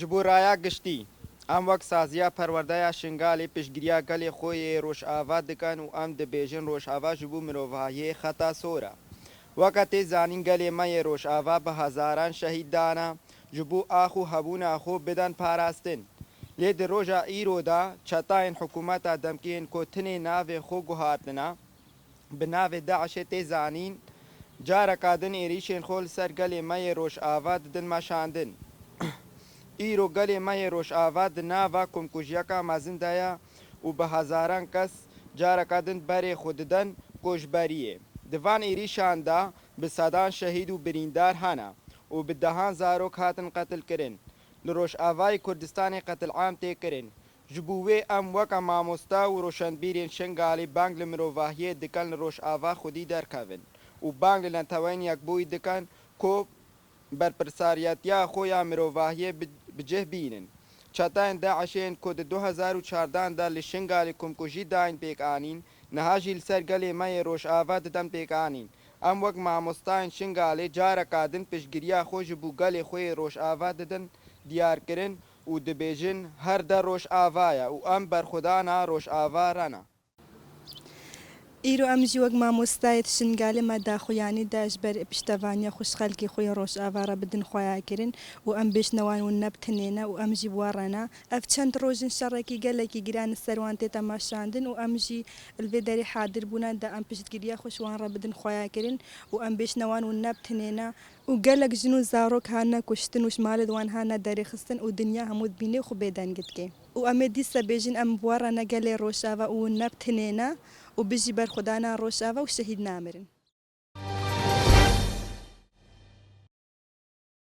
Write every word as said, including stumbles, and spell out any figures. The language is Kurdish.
Ji bo raya giştî, em wek Saziya Perwerdeya Şingalê piştgiriya gelê xwe yê Rojava dikin û em dibêjin Rojava ji bo mirovahiyê xeta sor e. Weke tê zanîn gelê me yê Rojava bi hezaran şehîd dane, ji bo ax û hebûna xwe bidin parastin. Lê di roja îro de çetayên hikûmeta demkî yên ku tinê navê xwe guhartine, bi navê DAIŞê tê zanîn, careka din êrîşên xwe li ser gelê me yê Rojava didin meşandin. Îro gelê me yê Rojava di nava komkujiyeka mezin de ye û bi hezaran kes careka din berê xwe didin koçberiyê. Di van êrîşan de bi sedan şehîd û birîndar hene û bi dehan zarok hatin qetilkirin. Li Rojavayê Kurdistanê qetilam tê kirin. Ji bo wê em weke mamosta û roşenbîrên Şingalê bang li mirovahiyê dikin li Rojava xwedî derkevin û bang li Neteweyên Yekbûyî dikin ku berpirsariyetiya xwe ya mirovahiyê bi, bi cih bînin. Çetayên DAIŞê yên ku di du hezar û çardeh de li Şingalê komkujî dayîn pêkanîn, niha jî li ser gelê me yê Rojava didin pêkanîn. Em wek mamostayên Şingalê careka din piştgiriya xwe ji bo gelê xwe yê Rojava didin diyarkirin û dibêjin, her der Rojava ye û em berxwedana Rojava re ne. Îro em jî wek mamostayê di Şingalê me daxuyanî de ji ber piştevaniya xwe ji xelkê xwe yê Rojava re bidin xweyakirin û em bêjine wan win ne bi tinê ne û em jî bi we re ne. Ev çend roj in şerekî gelekî giran li ser wan tête meşandin û em jî li vê derê hadir bûne de em piştgiriya xwe ji wan re bidin xweyakirin û em bêjine wan win ne bi tinê ne û gelek jin û zarok hane kuştin û ji malê wan hane derêxistin û dinya hemû dibîne xwe bêdeng dike. Û em ê dîsa bêjin, em bi we re ne gelê Rojava û win ne bi tinê ne û bijî berxwedana Rojava û şehîd namirin.